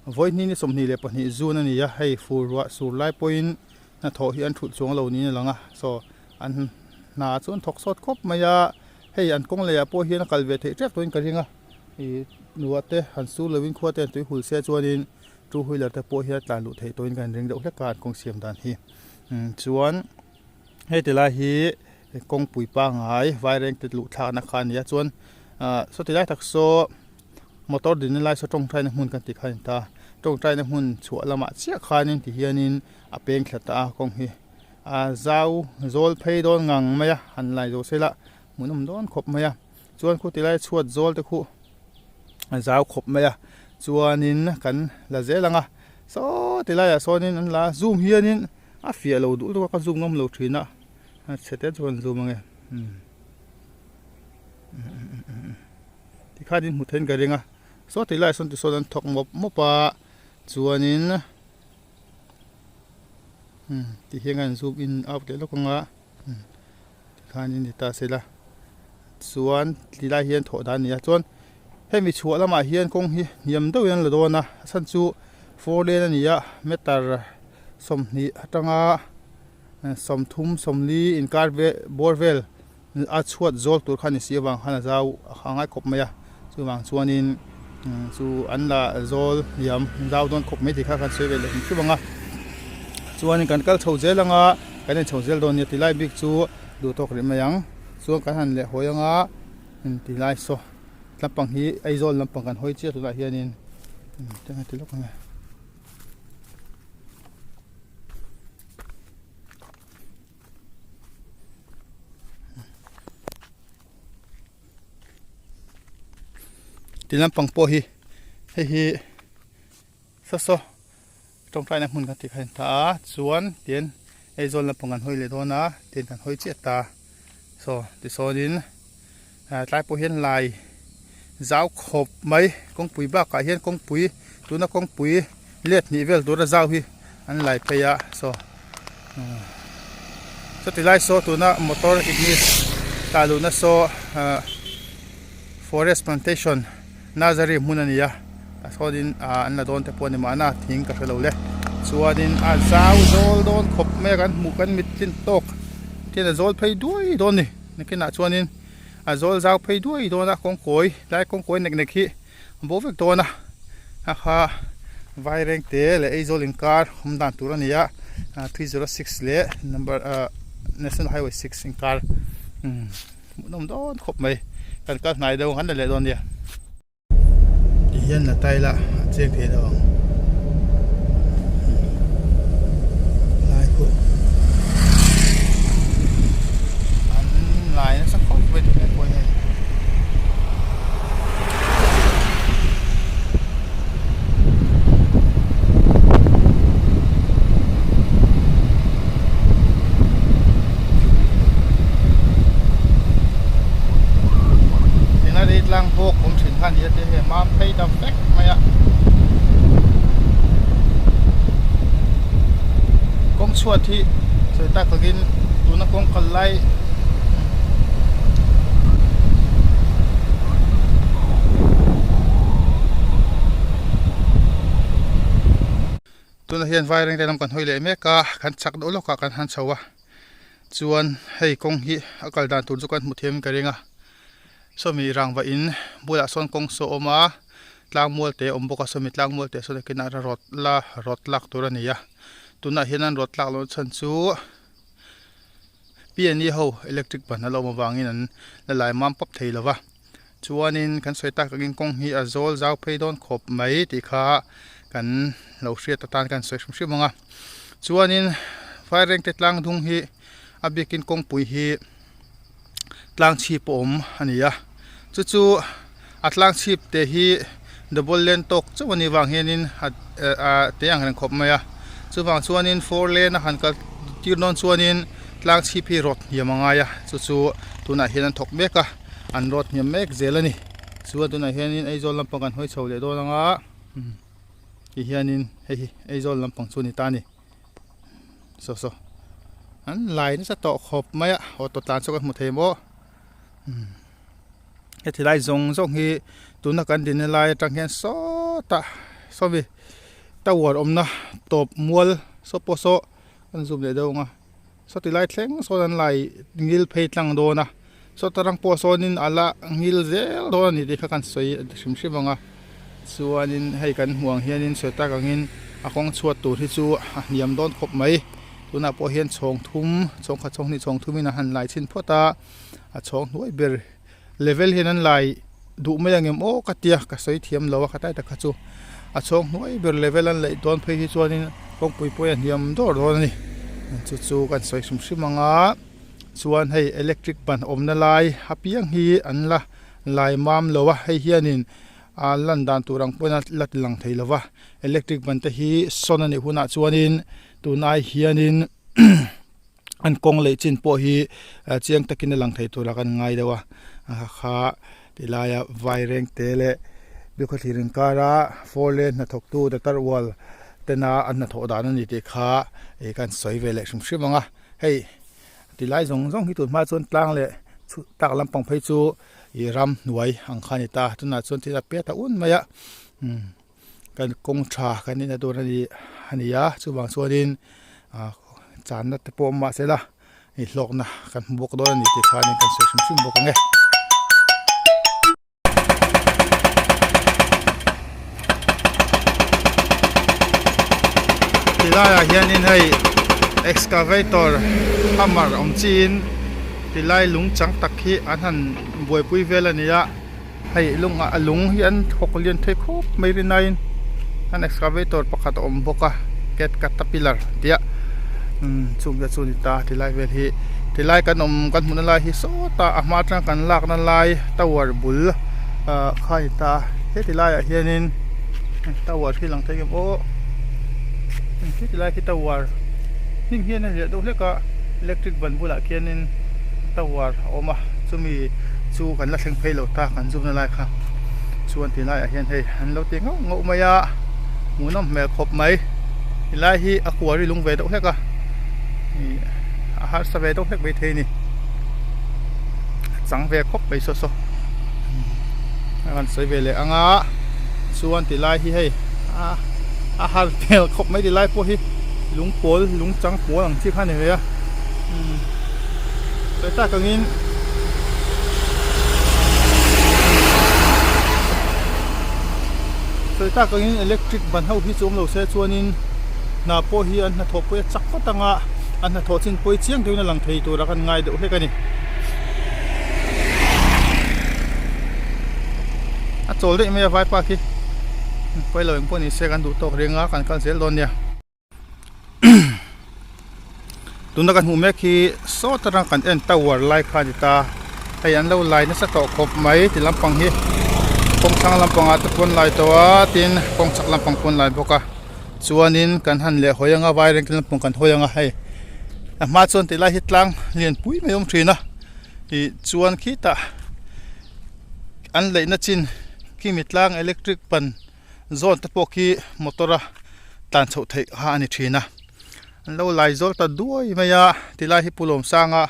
Vawihni ni 22 June a ni a, hei fur ruah sur lai pawhin hnathawh hi an thulh chuang lo niin a lang a, saw an hna chu an thawk sawt khawp mai a, hei an kawng leh ah pawh hian a kal ve theih tep tawhin ka ring a, ih nuah te han sur lovin khua te han tui hul se chuanin two wheeler te pawh hian a tlan luh theih tawhin ka inring deuh hlek a an kawng siam dan hi chuan hei ti lai hi kawngpui pangngai vaireng te luh thlakna kha a ni a chuan ah sawti lai tak saw. Motor dinna lai saw tawngtaina hmun kan tih kha a ni ta. Tawngtaina hmun chhuah lamah chiah khanin ti hianin a peng thla ta a kawng hi. A zau zawl phei dawn ngang mai a, han lai zo se la hmuhnawm dawn khawp mai a. Chuan khu tilai chhuat zawl te khu a zau khawp mai a. Chuanin kan la zel ang a, saw tilaiah sawnin an la zoom hianin a fiah lo duh lutuk a, ka zoom ngam lo thin a, a chhe te chu kan zoom ange. Tikhan in hmu thein ka ring a saw ti lai sawn tisawn an thawk mawp mawp a chuanin umm ti hian an zoom in out leh lawk ang a tikhan in ni ta se la chuan ti lai hian thawh dan a ni a chuan hemi chhuah lamah hian kawng hi hniam deuhin an la dawn a a chhan chu four lane a ni a meter 20 atanga 30 40 inkar vel bawr vel. A chhuat zawl tur kha ni si avang khan a zau a ngai khawp mai a, chuvang chuanin chu an la zawl hniam zau dawn khawp mai tih kha kan sawi ve leh hrim hrim ang a, chuanin kan kal chho zel ang a, kan en chho zel dawn nia tilai bik chu duh tawk rih mai ang, chuan kan han leh hawi ang a tilai saw lampang hi Aizawl lampang kan hawi chiah tunah hianin eng a ti lawk ang e. Ti lampang pawh hi hei hi saw saw tawngtaina hmun kan tih kha a ni ta a chuan tian Aizawl lampang kan hawi leh dawn a tian kan hawi chiah ta saw tichuanin tlai pawh hian lai zau khawp mai kawngpui bakah hian kawngpui tuna kawngpui let hnih vel tura zau hi an lai phei a saw chuti lai saw tuna motor ignis tah luhna saw ah forest plantation nursery hmun a ni a tah sawnin ah an la dawn te pawh a ni mahna thing ka hrelo le chuanin a zau zawl dawn khawp mai a kan hmuh kan mit tlin tawk tin a zawl phei duai dawn a ni nakinah chuanin a zawl zau phei duai dawn a kawngkawi tlai kawngkawi nek nek hi a bo vek dawn a a kha vaireng te leh Aizawl inkar awm dan tur a ni a 306 leh number ah national highway 6 inkar umm hmuhnawm dawn khawp mai kan kal hnai deuh ang kan la leh dawn nia. Ti hian la tai la a cheng thei lo ang lai pawh an lai nasa khawp mai tunah pawh hian. Tinari tlang bawk awm thin kha nia te hei mam phei ta vek mai a kawng chhuat hi sawi tak takin tuna kawng kal lai Tunah hian vaireng te lam kan hawi leh mek a kan chak deuh lawkah kan han chho a chuan hei kawng hi a kal dan tur chu kan hmu thiam in ka ring a sawmi rangva in bulah sawn kawng saw a awm a tlang mual te a awm bawk a sawmi tlang mual te sawn nakinah rawt la rawt lak tur a ni a tunah hian an rawt lak loh chhan chu. P&E ho electric ban a lo awm avangin an la lai mam pawp thei lo va chuanin kan sawi tak takin kawng hi a zawl zau phei dawn khawp mai tih kha kan lo hriat atan kan sawi hrim hrim ang a chuanin Vairengte tlang dung hi a biakin kawngpui hi tlang chhip a awm a ni a chu chu a tlang chhip te hi double lane tawk chauh a nih vang hianin a te ang reng khawp mai a chuvang chuanin four lane a han kal tir dawn chuanin tlang chhip hi rawt hniam a ngai a chu chu tunah hian an thawk mek a an rawt hniam mek zel a ni chuan tunah hianin Aizawl lampang kan hawi chho leh dawn ang a ti hianin hei hi Aizawl lampang chu a ni ta a ni. Saw saw an lai nasa tawh khawp mai a auto tlan chu ka hmu thei maw heti lai zawng zawng hi tuna kan dinna lai atang hian sawtah. Sawmi tower awmna tawp mual saw pawh saw an zoom leh deuh ang a saw ti lai thleng sawn an lai ngil phei tlang dawn a saw ta rang pawh sawnin a la ngil zel dawn a ni tih kha kan sawi hrim hrim ang a chuanin hei kan hmuh ang hianin sawi tak angin a kawng chhuat tur hi chu a hniam dawn khawp mai tunah pawh hian chhawng thum chhawng khat chhawng hnih chhawng thumin a han lai chhin phawt a a chhawng hnuai ber. Level hian an lai duh mai ang em aw ka tia ka sawi thiam lo a khatlai tak kha chu a chhawng hnuai ber level an laih dawn phei hi chuanin kawngpui pawh hi a hniam dawr dawn a ni chu chu kan sawi hrim hrim ang a chuan hei electric ban awmna lai apiang hi an la lai mam lo a hei hianin a lan dan tur ang pawhin a la ti lang thei lo va electric ban te hi sawn a nih hunah chuanin tunai hianin. An kawng leh chin pawh hi chiang takin a lang thei tur a kan ngai deuh a kha tilaia vaireng te leh bikhawthlir inkara four lane hnathawk tu datar wall tena an hnathawh dan a ni tih kha ih kan sawi ve leh hrim hrim ang a hei tilai zawng zawng hi tun hma chuan tlang leh tak lampang phei chu ih ramhnuai ang kha a ni ta tunah chuan thil a piat a un mai a umm. Kan kawng tha kan nihna tur a ni a ni a chuvang chuanin ah channa te pawh awm mahse la ih hlawkna kan hmu bawk dawn a ni tih khanin kan sawi hrim hrim bawk ang e. Tilaiah hianin hei excavator hammer awm chiin tilai lung chang tak hi an han buaipui vel a ni a. Hei lungah a lung hi an thawk lian thei khawp mai rinaiin an excavator pakhat a awm bawk a cat caterpillar tih a umm chung te chu a ni ta tilai vel hi tilai kan awm kan hmuhna lai hi sawtah a hma atanga kan lakna lai tower bul ah kha a ni ta he ti laiah hianin tower hi lang thei em aw khi ti lai khi tower hnim hian a hliah deuh hlek a electric ban bulah khianin tower a awm a chumi. Chu kan la thleng phei lo ta kan zumna lai kha chuan ti laiah hian hei an lo ti ngauh ngauh mai a hmuhnawm hmel khawp mai tilai hi a kuari lung ve deuh hlek a ih a harsa ve deuh hlek maithei a ni a chang ve khawp mai saw saw a rawn sawi ve leh ang a chuan tilai hi hei a a har hmel khawp mai tilai pawh hi lung pawl lung chang pawl ang chi kha a ni ve a umm sawi tak angin. Sawi tak angin electric ban ho hi chu awm lo se chuanin hna pawh hi an hnathawh pawh hi a chak phawt ang a an hnathawh chin pawh hi chiang deuhin a lang thei tur a kan ngai deuh hlek a ni. A chawl daih mai a vaipa khi pawi lo eng pawh ni se kan duh tawk reng a kan kal zel dawn nia. Tuna kan hmuh mek hi sawt atang kan en tower lai kha a ni ta hei an lo lai nasa tawh khawp mai ti lampang hi kawng thlang lampangah te pawn lai tawh a tin kawng chhak lampang pawn lai bawk a chuanin kan han leh hawi anga vai reng lampang kan hawi anga hei a hma chuan ti lai hi tlang lian pui mai a awm thin a ih chuan khitah an leihna chin khimi tlang electric ban zawn te pawh khi motor a tlan chhoh theih kha a ni thin a an lo lai zawl ta duai mai a tilai hi Pu Lawmsanga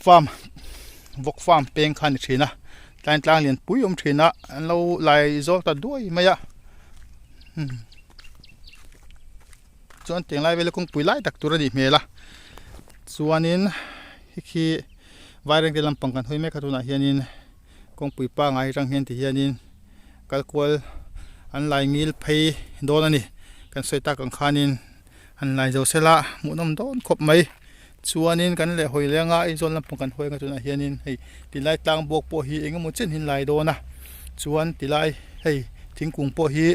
farm vawk farm peng kha a ni thin a tlai tlang lian pui a awm thin a an lo lai zawl ta duai mai a chuan tiang lai vel hi kawngpui lai tak tur a nih hmel a chuanin hei khi vairengte lampang kan hawi mek a tunah hianin kawngpui pangai atang hian ti hianin. Kal kual an lai ngil phei dawn a ni kan sawi tak ang khanin an lai zo sela hmuhnawm dawn khawp mai chuanin kan leh hawi leng a Aizawl lampang kan hawi anga tunah hianin hei tilai tlang bawk pawh hi eng emaw chen hi an lai dawn a chuan tilai hei thingkung pawh hi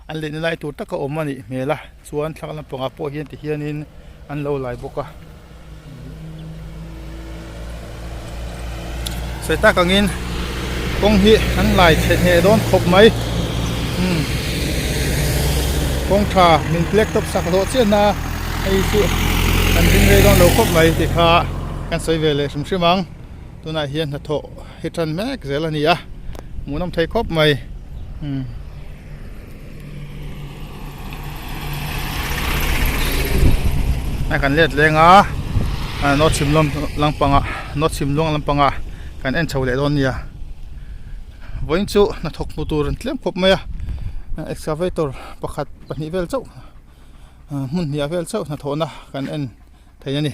an leihna lai tur taka awm a nih hmel a chuan thlang lampangah pawh hian ti hianin an lo lai bawk a. Sawi tak angin kawng hi an lai chhe hneh dawn khawp mai umm kawng tha min black top sak zawh chian a hei chu kan ding rei dawn lo khawp mai tih kha kan sawi ve leh hrim hrim ang tunah hian hnathawh hi tan mek zel a ni a hmuhnawm thei khawp mai umm. A kan let leng a north chhim lam lampanga north chhim luang lampanga kan en chho leh dawn nia vawiin chu hnathawk hmu tur an tlem khawp mai a. Excavator pakhat pahnih vel chauh hmun hniah vel chauh hnathawhna kan en thei a ni.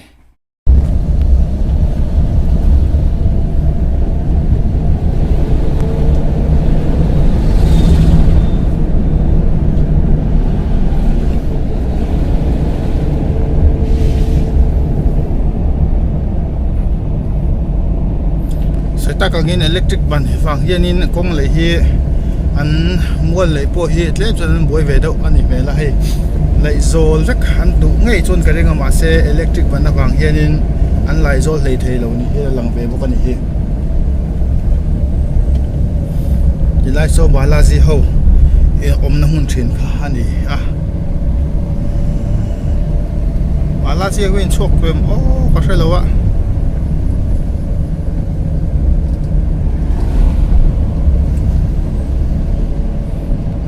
Sawi tak angin electric ban vang hianin kawng lei hi an mual lei pawh hi tlem chuan an buai ve deuh a ni hmel a hei laihzawl vek an duh ngei chuan ka ring a mahse electric ban avang hianin an laizawl hlei thei lo ni hi a lang ve bawk a ni hi tilai saw Balaji ho awmna hmun thin kha a ni a. Balaji ho in chhuak em aw ka hre lo a.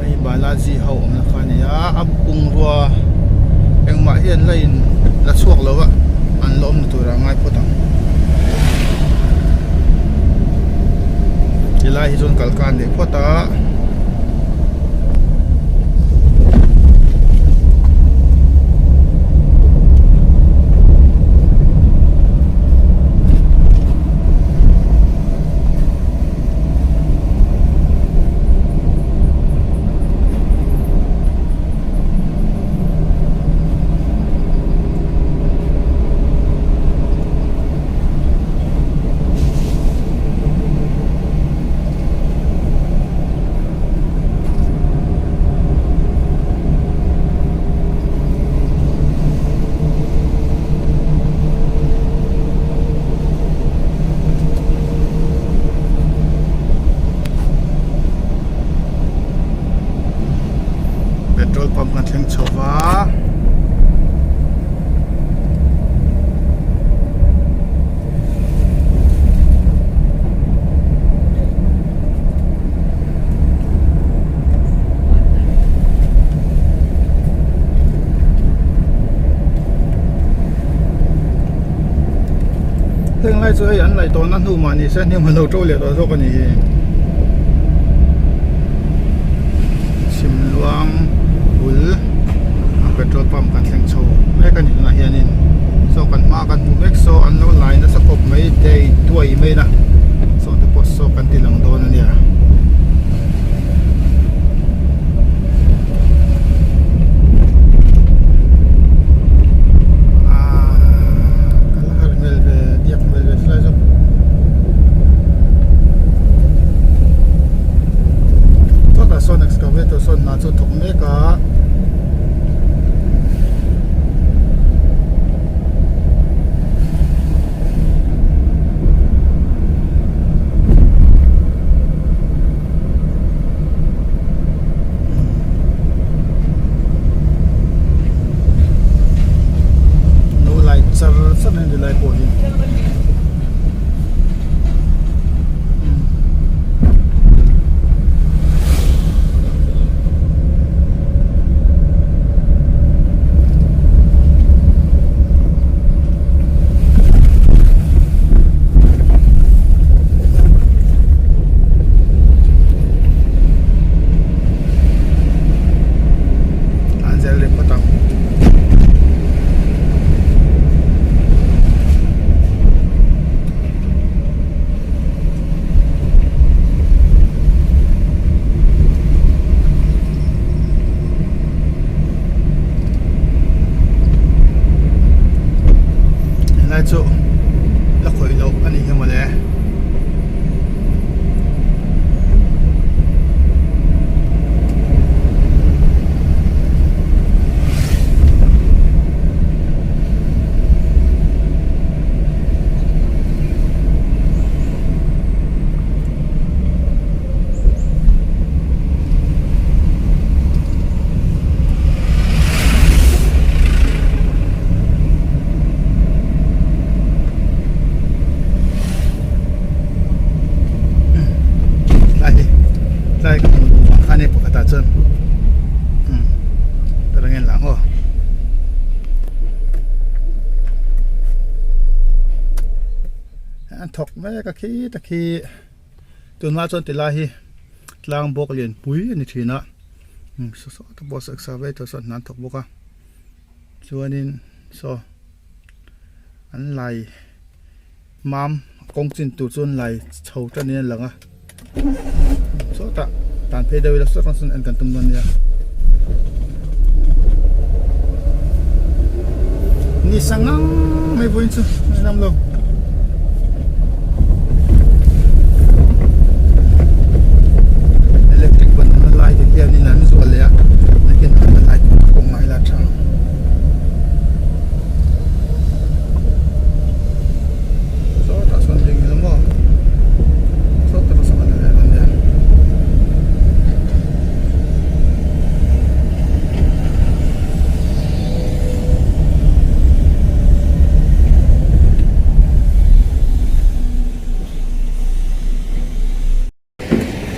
Hei Balaji ho awmna kha a ni a a bungrua engmah hi an la in la chhuak lo a an la awmna turah a ngai phawt ang. Tilai hi chuan kal kan leh phawt a. Petrol pump kan thleng chho va. Heng lai chu hei an laih tawhna hnu mah ni se hnim a lo to leh tawh zawk a ni hi. Chhimluang bul a petrol pump kan thleng chho mek a ni tunah hianin saw kan hma kan hmu mek saw an lo lai nasa khawp mai dei duai mai na saw te pawh saw kan ti lang dawn a nia. Aaa ka la harh hmel ve diak hmel ve silai zawk. Chutah sawn excavator sawn hna chu a thawk mek a. Lo lai char char a ni lai pawh hi. An zel leh phawt ang. Helai chu la khawih loh a nih hi mawle. Tlai hi tlai ka hmuh duh vang khan hei pakhatah chuan umm ka la ngen lah ang aw. An thawk mek a khi ta khi tunah chuan tilai hi tlang bawk lian pui a ni thin a. Saw saw te pawh saw excavator sawn hna an thawk bawk a chuanin saw an lai mam kawng chin tur chu an lai chho tan in a lang a sawtah tan phei deuh ila sawtah sawn en kan tum dawn nia ni sangang mai vawiin chu a inang lo. Electric ban awmna lai te hianin an zuah leh a nakin an la lai tur a kawng ngai la tha. Sawtah sawn ding ila maw sawtah sawn a la nia.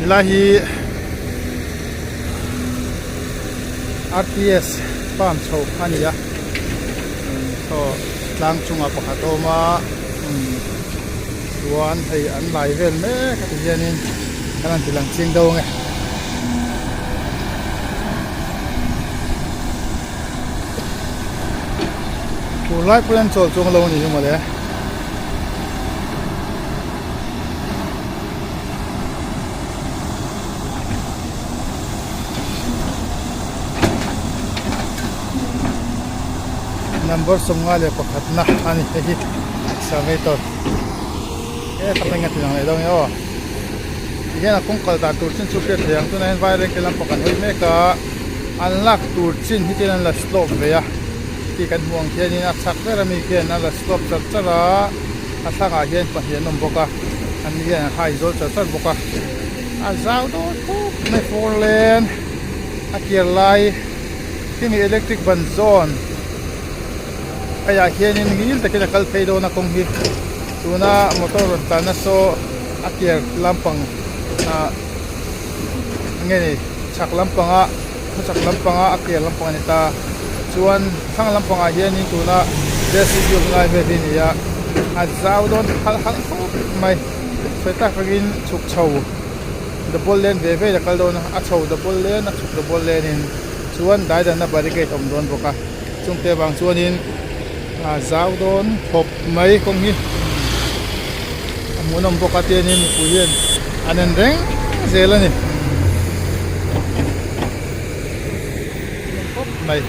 Helai hi RTS farm chho a ni a saw tlang chungah pakhat a awm a chuan hei an lai vel mek a ti hianin kan han ti lang chiang deuh ang e. Tur lai pawhin an chawl chuang lo a ni hi mawle. Number 51 na a ni hei hi excavator he ka penga ti lang leh dawn e aw tihian a kawng kal dan tur chin chu hriat theih ang tunah hian vairengte lampang kan hawi mek a an lak tur chin hi ten an la slope ve a tih kan hmuh ang khianin a chhak ber ami khian a la slope char char a a thlangah hian pahnih an awm bawk a an ni hian an hai zawl char char bawk a a zau dawn khawp mai four lane a kiar lai khimi electric ban zawn hei ah hianin ngil takin a kal phei dawn a kawng hi tuna motor rawn tlan na saw a kiar lampang ah nge ni chhak lampanga khawchhak lampanga a kiar lampang a ni ta chuan thlang lampangah hianin tuna jcb awm lai vel hi a ni a a zau dawn halh halh khawp mai sawi tak takin chhuk chho double lane ve ve a kal dawn a a chho double lane a chhuk double lane in chuan daidanna barricade a awm dawn bawk a chungte avang chuanin a zau dawn khawp mai kawng hi a hmuhnawm bawk a tianin mipui hian an en reng zel a ni khawp mai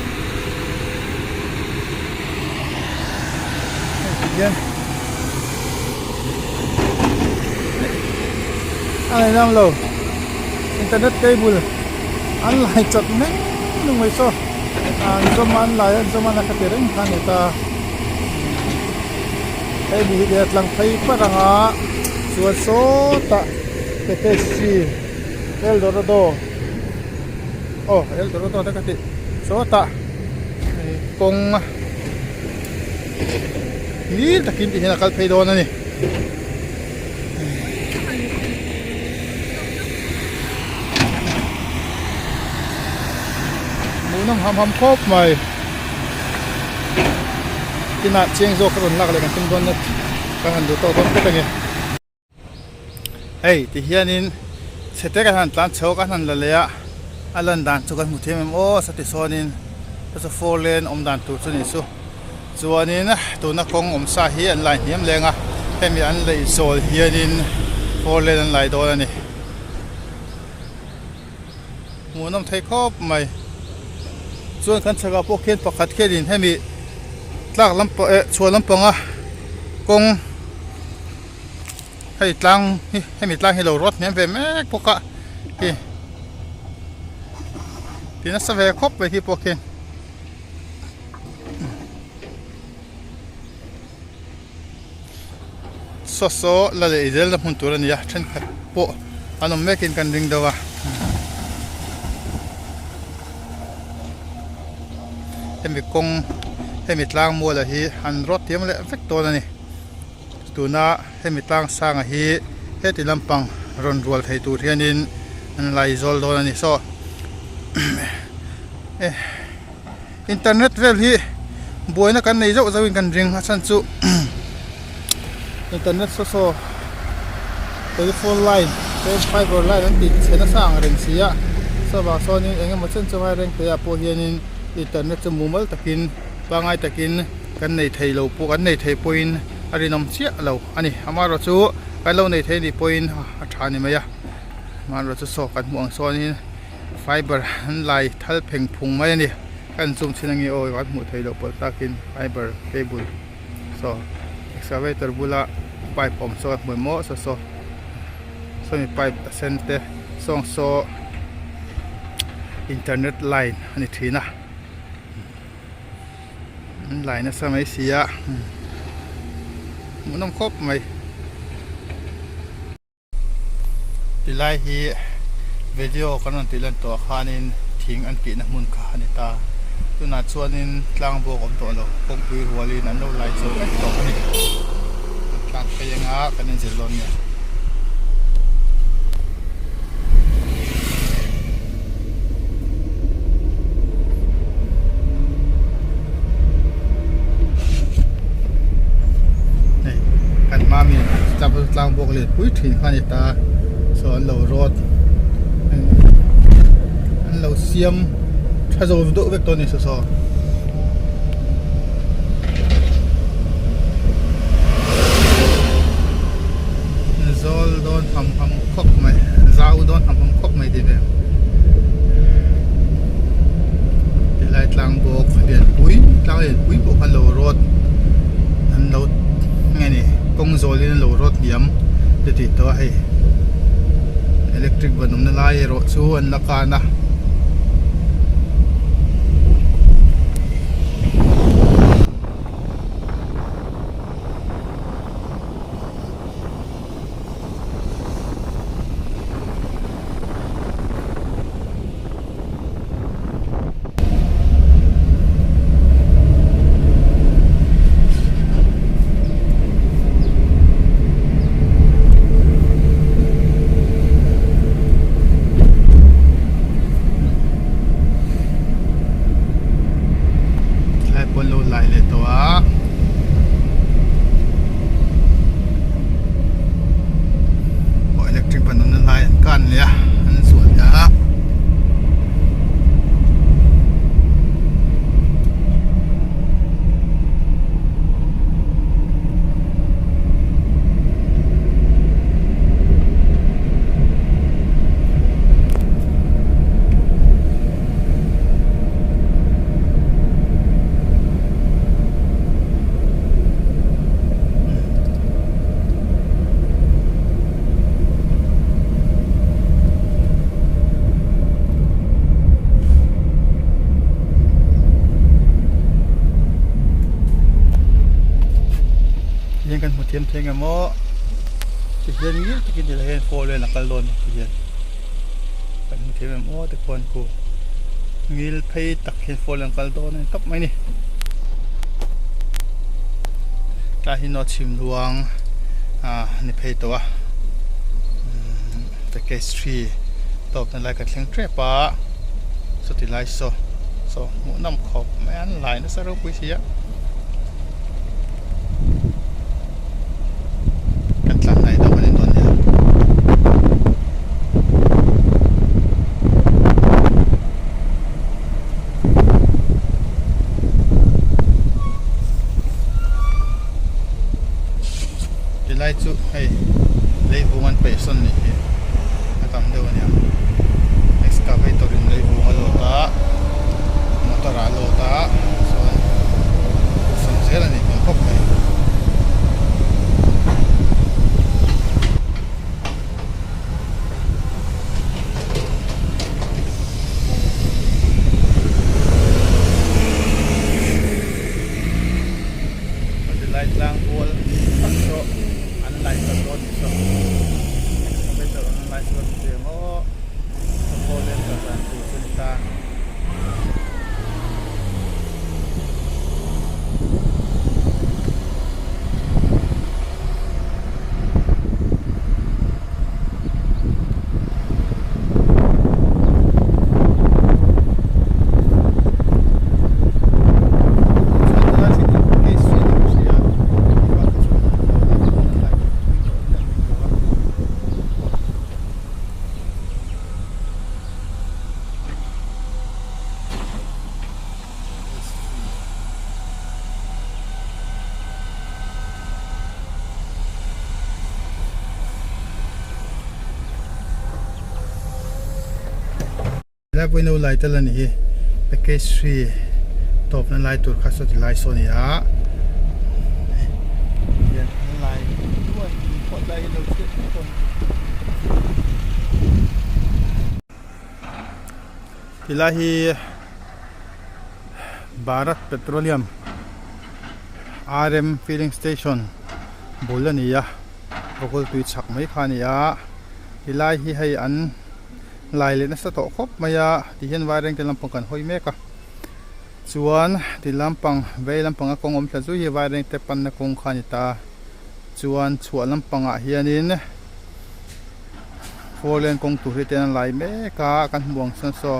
hei ti hian a ngainam lo internet cable an lai chawt mai mai saw an zawm a an lai a an zawm a na kha ti reng kha a ni ta. Hei mi hi tia tlang phei pat anga chuan sawtah Takeshi El Dorado aw El Dorado te ka tih sawtah hei kawng ngil takin tih hian a kal phei dawn a ni. Hmuhnawm ham ham khawp mai. Tinah chiang zawk ka rawn lak leh kan tum dawn na ka han duh tawk dawn phawt ange. Hei ti hianin chhe te kan han tlan chho a kan han la leh a a lan dan chu kan hmu thiam em aw sati sawnin chu chu four lane awm dan tur chu ni chu chuanin tuna kawng awm sa hi an lai hniam leng a hemi an lei zawl hianin four lane an lai dawn a ni. Hmuhnawm thei khawp mai. Chuan kan chhakah pawh khian pakhat khianin hemi tlak lampang eh chhuah lampanga kawng hei tlang hi hemi tlang hi lo rawt hniam ve mek bawk a hi ti nasa ve khawp mai khi pawh khian. Saw saw la leh zel na hmun tur a ni a thenkhat pawh an awm mekin kan ring deuh a hemi kawng hemi tlang mual ah hi an rawt thiam leh vek dawn a ni tuna hemi tlang sanga hi heti lampang rawn rual thei tur hianin an lai zawl dawn a ni saw eh. Internet vel hi buaina kan nei zauh zauhin kan ring a chhan chu internet saw saw telephone line te fiber line an tih chhe nasa ang reng si a. Chuvang sawnin eng emaw chen chu Vairengte ah pawh hianin internet chu mumal takin pangngai takin kan nei thei lo pawh kan nei thei pawhin a rinawm chiah lo a ni. Amaherawhchu kan lo nei thei anih pawhin a tha ni mai a, amaherawhchu saw kan hmuh ang sawnin fiber an lai thal pheng phung mai a ni. Kan zoom chhin ange aw kan hmuh theih loh pawlh takin fiber cable saw excavator bula pipe awm saw kan hmu em aw saw saw sawmi pipe a sen te sawng saw internet line a ni thin a an lai nasa mai si a hmuhnawm khawp mai. Tilai hi video kan rawn tih lan tawh ah khanin thing an tihna hmun kha a ni ta tunah chuanin tlang bawk a awm tawh lo kawngpui rualin an lo lai zo vek tawh a ni an tlang phei anga kan inzir dawn nia. Hei kan hma mi tlang bawk leh pui thin kha a ni ta saw an lo rawt an lo siam tha zo deuh vek tawh a ni saw saw. Zawl dawn ham ham khawp mai zau dawn ham ham khawp mai tih vel tilai tlang bawk lianpui tlang lianpui pawh kha an lo rawt an lo nge ni kawng zawl in an lo rawt hniam te tih tawh a hei electric ban awmna lai erawh chu an la kan a. Thlai pawn lo lai leh tawh a. Aw electric ban awmna lai an kan leh a an zuah leh a. Hian kan hmu thiam thei ang em aw tihian ngil takin ti hian four lane a kal dawn a ni tihian kan hmu thiam em aw tikhuan khu ngil phei tak hian four lane a kal dawn a ni tawp mai a ni tlai hi naw chhim luang ah ni phei tawh a package three tawp na lai ka thleng tep a chuti lai saw saw hmuh nawm khawp mai a an lai nasa ropui si a. Kan tlan hnaih deuh a ni dawn nia. Tilai chu hei lei vung an peih sawn nih hi a tam deuh a nia. Excavator in lei vung a load a motor ah a load a chuan sawn zel a nih hmel khawp mai. Tilai tlang bual tak saw an lai sak dawn ni saw excavator an lai sawn chiang aw. Four lane kal dan tur chu a ni ta. pawhin a lo lai tel a ni hi package three tawpna lai tur kha saw ti lai saw a ni a hei hian an lai duai phawt lai hi lo chhiat vek dawn a ni. Tilai hi Bharat Petroleum RM filling station bul a ni a vawkul tui chhak mai kha a ni a tilai hi hei an lai leh nasa tawh khawp mai a ti hian vaireng te lampang kan hawi mek a chuan ti lampang vei lampanga kawng awm thla zui hi vaireng te panna kawng kha a ni ta chuan chhuah lampangah hianin four lane kawng tur hi ten an lai mek a kan hmu ang chuan saw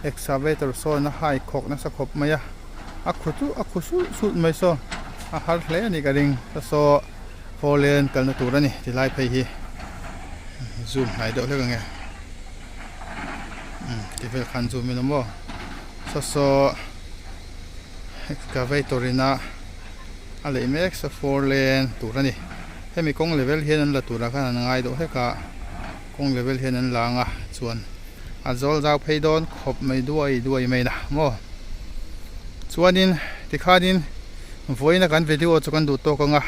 excavator sawn a hai khawk nasa khawp mai a a khu chu a khu sulh sulh mai saw a har hle a nih ka ring saw four lane kalna tur a ni ti lai phei hi zoom hnai deuh hlek ang e umm ti vel khan zoom ila maw saw saw excavator in a a lei mek saw four lane tur a ni. Hemi kawng level hian an la turah khan an ngai deuh hlek a, kawng level hian an la ang a, chuan a zawl zau phei dawn khawp mai duai duai mai na maw. Chuanin tikhanin vawiina kan video chu kan duh tawk ang a,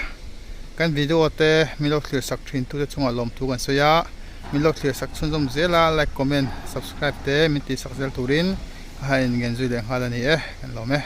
kan video te min lo thlir sak thin tute chungah lawmthu kan sawi a, min lo thlir sak chhunzawm zel a, like, comment, subscribe te min tih sak zel turin a han inngen zui leh nghal a ni e, kan lawm e.